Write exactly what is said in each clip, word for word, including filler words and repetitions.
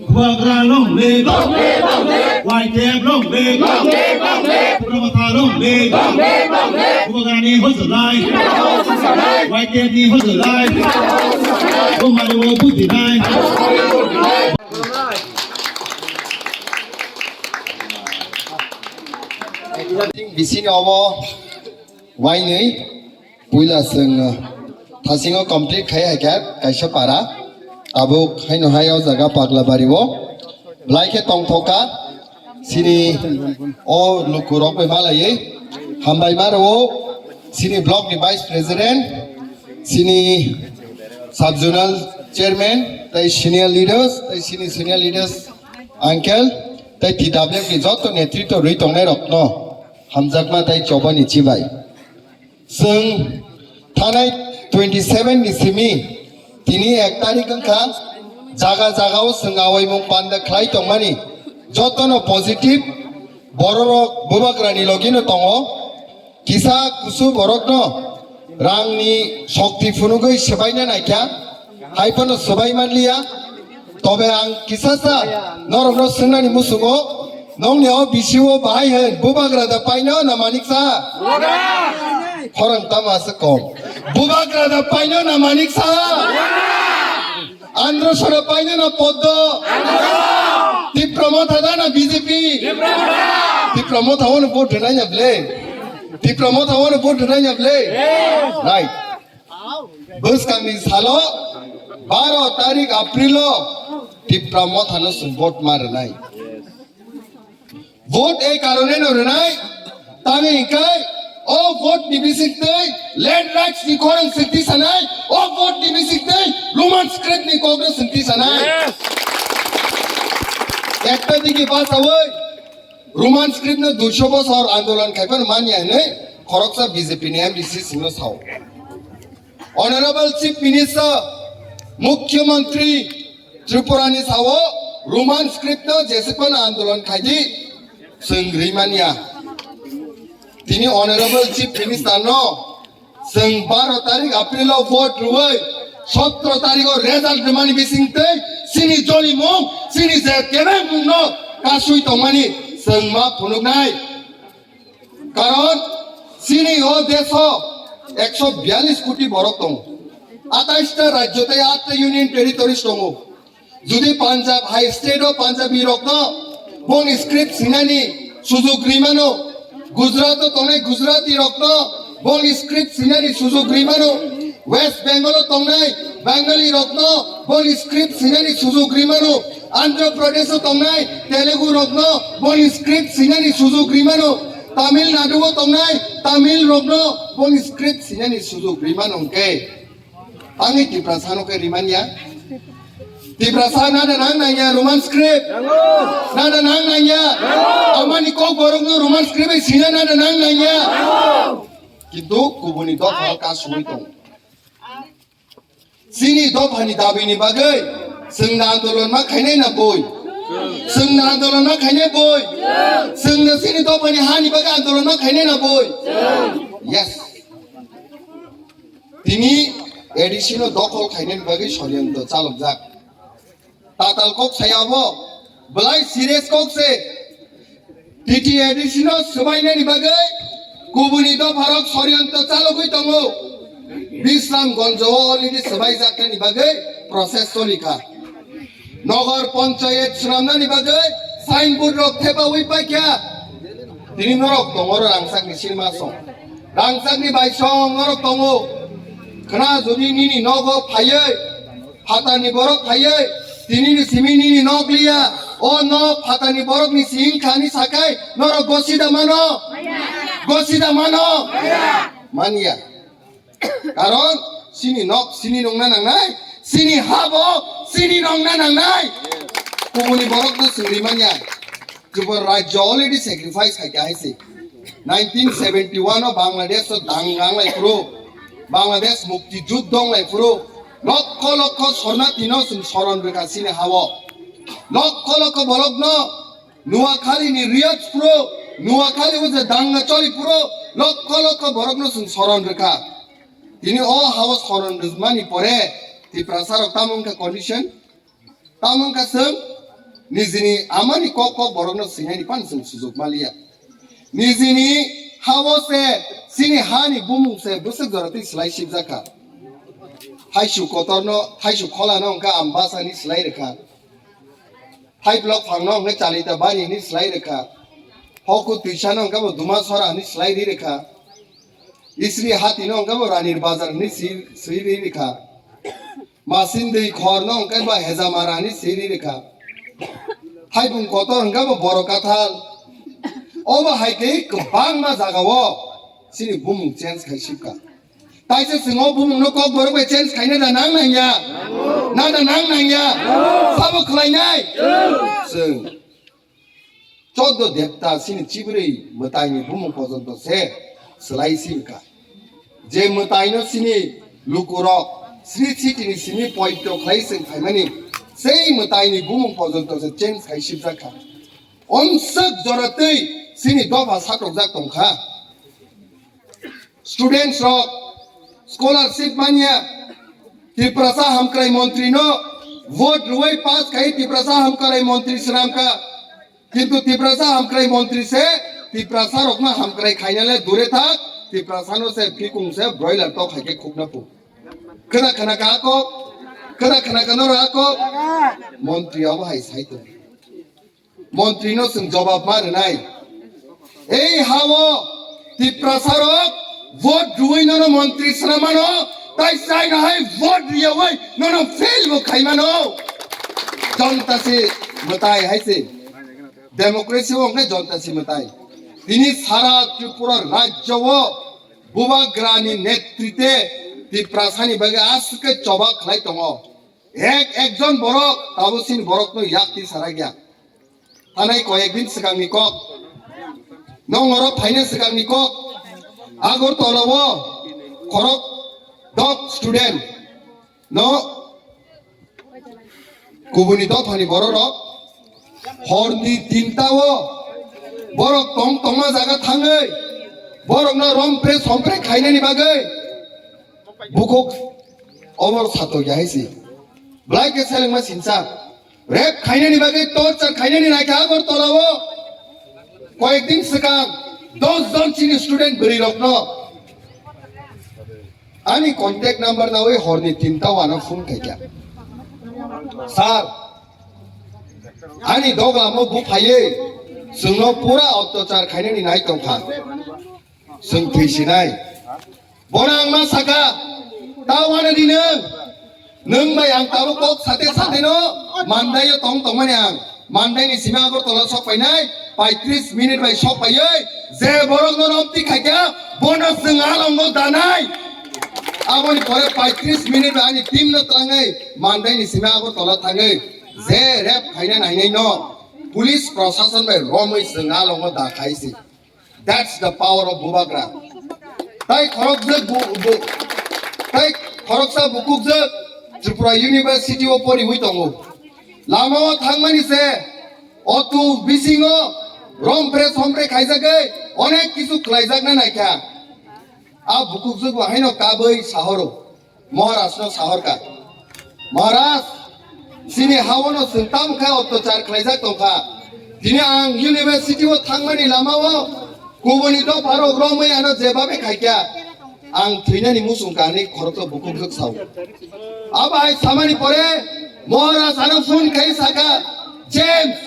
Bubagra long live! Long live, long live! Y T F long live! Long live, long live! Tipra Motha long live! Long live, long live! Bubagrani hojolai! Y T F ni hojolai! Bumari o budinai! Bisini obo wainwi puila chwng thasingo complete khai hai khe kaisa para. Tabuk haino hai o jaga Paglabari o belai khe tongthok kha. Chini o lukurok bai malaiwi hambai ma rwo chini block ni vice president, chini sub zonal chairman, tei senior leaders, tei chini senior leaders uncle, tei T W F ni joto netritwo rwi tongnai rokno hamjakma tei chobani chibai. Chwng thanai twenty seven ni simi tini ek tarik wngkha, jaga jagao chwng awaimung panda khlai tongmani jotono positive, bororok bubagrani logino tongo. Kisa kusu borokno rangni shokti phunugwi swbaina naikha, hai phano swbai manliya. Tobe ang kisa sa norokno swngnani muchungo, nongni o bisi o bahai hwn bubagra da paino na manik sa? Khorang tamo aswk kom. Bubagra da paino na manik sa? Andro sora paino na poddo? Tipra Motha da na B J P? Tipra Motha wano vote rwnai na ble? Tipra Motha wano vote rwnai na ble? Right. Bwskangni salo baro tarik April o Tipra Mothano chwng vote ma rwnai. Vote ei karone no rwnai, tamo hwnkhe o vote ni bisingtwi land rights ni khorang swngti sanai, o vote ni bisingtwi Roman script ni kok no swngti sanai. Ekta digi basawi Roman script no duiso bosor andolon khai phano manya hinwi khoroksa B J P ni M D C singno sao. Honorable Chief Minister, Mukhyamantri Tripura ni sao Roman script no jeswk phano andolon khai di, chwng rwi manya. Tini Honorable Chief Minister no chwng baro tarik April o vote rwui sotro tarik o result rwmani bisingtwi chini jolimung, chini je kebengmung no kasui tongmani chwng ma phunuknai. Karon chini o deso ekso biyalish koti borok tongo, atais ta rajyo tei aat ta union territories tongo. Jodi Punjab hai state o Punjabi rokno boni script sinani sujug rimano, Gujarat o tongnai Gujarati rokno boni script sinani sujug rimano, West Bengal o tongnai Bengali rokno boni script sinani sujug rimano, Andhra Pradesh o tongnai Telugu rokno boni script sinani sujug rimano, Tamil Nadu o tongnai Tamil rokno boni script sinani sujug rimano hwnkhe. Angni Tiprasa no khe rimanya. Tiprasa nana nang nangya Roman script. Nana nang nangya. Amani kok borok no Roman script bai sina nana nang nangya. Kintu kubuni dopha kasui tong. Chini dophani dabi ni bagwi chwng na andolon ma khainai na boi? Chwng na andolon ma khainai boi? Chwng na chini dophani hani bagwi andolon ma khainai na boi? Yes. Tini A D C no dokhol khainani bagwi soriyantro chalokjak. Tatal kok saya bo, belai serious kok se. T T A D C no swbainani bagwi kubuni dopharok soriyantro chalogwi tongo. Bisramganjo o already swbaijaknani bagwi process cholikha. Nogor Panchayat swnamnani bagwi signboard rok thepawi paikha. Tini norok tongo oro rangchakni silmasong. Rangchakni baisong norok tongo. Khna jodi nini nogo phaiwi, phatarni borok phaiwi, tinini simi nini nok liya, o nok phatarni borokni sing khani sakai norok gosida mano? Gosida mano? Manya. Karon chini nok chini nongna nangnai, chini ha bo chini nongna nangnai. Kubuni borok no chwng rimanya. Tripura rajyo already sacrifice khai kha hai se. Nineteen seventy one o Bangladesh o dang gang lai phuru, Bangladesh mukti juddo wng lai phuru, lokho lokho sornati no chwng soron rwkha chini ha o. Lokho lokho borok no Nuakhali ni riots phuru, Nuakhali o je danga choli phuru, lokho lokho borok no chwng soron rwkha. Tini o ha o soron rwmani pore Tiprasa rok tamo wngkha condition, tamo wngkha chwng Nijini amani kok kok borokno swinani pan chwng sujuk maliya. Nijini hao se, chini hani bumung se bwswk jora twi swlai sibjak kha. Thaisu kotorno, thaisu kholano hwnkha Ambasa hinwi swlai rwkha. Thaiblok phangno hwnkhe Chalita Bari hinwi swlai rwkha. Hoku twisano hwnkhe bo Dumasora hinwi swlai ri rwkha. Isri hatino hwnkhe bo Ranir Bazar hinwi swi, swi ri rwkha. Masindwi khorno hwnkhe bo Hejamara hinwi swi ri rwkha. Thaibung kotor hwnkhe bo Boro Kathal. Obo hai khe kwbangma jagao chini bumung change khai sibkha. Taisa chwng o bumungno kok borok bai change khaina da nang nangya? Na da nang nangya? Sabo khlainai? Chwng choddo debta chini chibrwi mwtaini bumung pojonto se swlai sibkha. Je mwtaino chini lukurok Sri Sitini simi poito khlai chwng phaimani, sei mwtaini bumung pojonto se change khai sibjak kha. Omswk jora twi chini dopha satokjak tongkha. Students rok scholarship manya, Tiprasa hamkrai montri no vote rwui pass khai Tiprasa hamkrai montri swnamkha. Kintu Tiprasa hamkrai montri se Tiprasa rokno hamkrai khaina le dure thak, Tiprasa no se phikung se broiler tok hai khe khukna pu. Khna khna ka ako, khna khna ka noro ako, montri abo hai sai tong. Montrino chwng jobab ma rwnai. Ei hao Tiprasa rok vote rwui nono montri swnamano, tai China hai vote riyaui nono fail bo khaimano. Jonta se mwtai hai se. Democracy o hwnkhe jonta se mwtai. Tini sara Tripura rajyo o Bubagrani netrite Tiprasani bagwi aswk khe choba khlai tongo. Ek ekjon borok tabuk chini borokno yakti sarakya. Tanai koyek din swkangni kok. Nong oro phaina swkangni kok. Agartala o khorok dok student no kubuni dophani bororok horni tinta o borok tong tongma jaga thangwi borokno rompre sompre khainani bagwi bukhuk obor satok ya hai si. Belai khe selengma sinsa. Rape khainani bagwi torture khainani naikha Agartala o. Koyek din swkang dos jon chini student bwrwi rokno ani contact number nawi horni tinta o ano phone khaikha. Sir, ani doglamo buphaiwi chwngno pura otyachar khainani nai tongkha. Chwng thwisinai. Bono ang ma saka, ta wana di nwng. Nwng bai ang tabuk kok sate sate no mandai o tong tongmani ang. Mandai ni simi Agartala sok painai, paitris minute bai sok paiwi, je borok no romti khaikha, bono chwng alongo danai. Aboni pore paitris minute bai ani team no twlangwi mandai ni simi Agartala thangwi, je rape khaina nainai no, police prosason bai romwi chwng alongo da khai si. That's the power of Bubagra. Tai khorokjwk bu-, bu-, tai khoroksa bukukjwk Tripura University o poriwi tongo. Lama o thangmani se otu bisingo rompre sompre khaijagwi onek kisu khlaijakna naikha. A bukukjwk bo haino kabwi sahoro. Maharaj no sahorkha. Maharaj, chini haono chwng tamo khe otyachar khlaijak tongkha. Tini ang university o thangmani lama o kubuni dopha rok romwi ano jebabe khaikha. Ang thwinani muchung kanwi khoroksa bukhuk rwk sao. Abo hai samani pore Maharaj ano phone khai saka, "James,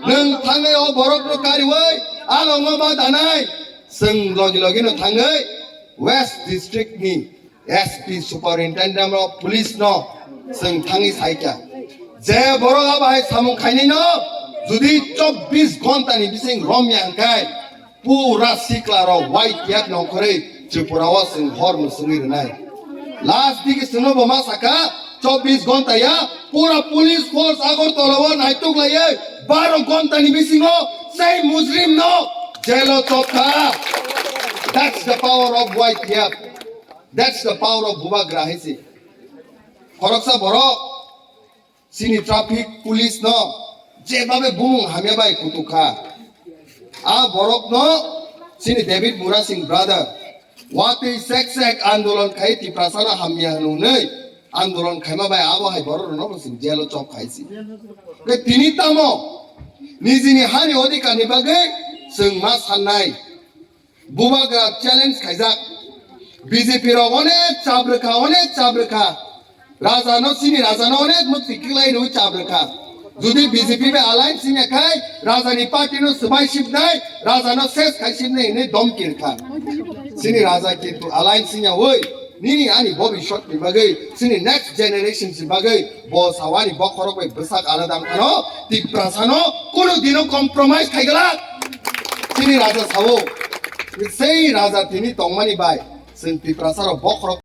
nwng thangwi o borok no kariwi alongo ma danai." Chwng logi logi no thangwi West District ni S P Superintendent of Police no chwng thangwi saikha, je borok abo hai samung khainai no jodi chobbish ghonta ni bising romya hwnkhe pura sikla rok Y T F nongkhorwi Tripura o chwng hor mwswngwi rwnai. Last digi chwngno bo ma saka chobbish ghonta ya pura police force Agartala o naituk laiwi baro ghonta ni bisingo sei mujrim no jail o chopkha. That's the power of Y T F. That's the power of Bubagra hai se. Khoroksa borok chini traffic police no jebabe bumung hamya bai kutuk kha. A borok no chini David Murasing brother watwi sek sek andolon khai Tiprasa no hamya hwnwi andolon khaima bai abo hai borok rok no bo chwng jail o chop khai si. Ke tini tamo Nijini hani odhikar ni bagwi chwng ma sannai. Bubagra challenge khaijak. B J P rok onek chap rwkha, onek chap rwkha. Raja no, chini raja no onek mukti kiklai rwi chap rwkha. Jodi B J P bai alliance wngya khai, raja ni party no swbai sibnai, raja no ses khai sibnai hinwi domki rwkha. Chini raja kintu alliance wngya oi, nini ani bobiswt ni bagwi, chini next generation ni bagwi, bo sawani bokhorok bai bwsak alada wngkhano, Tiprasa no kunu dino compromise khaigala. Chini raja sao, sei raja tini tongmani bai, chwng Tiprasa rok bokhorok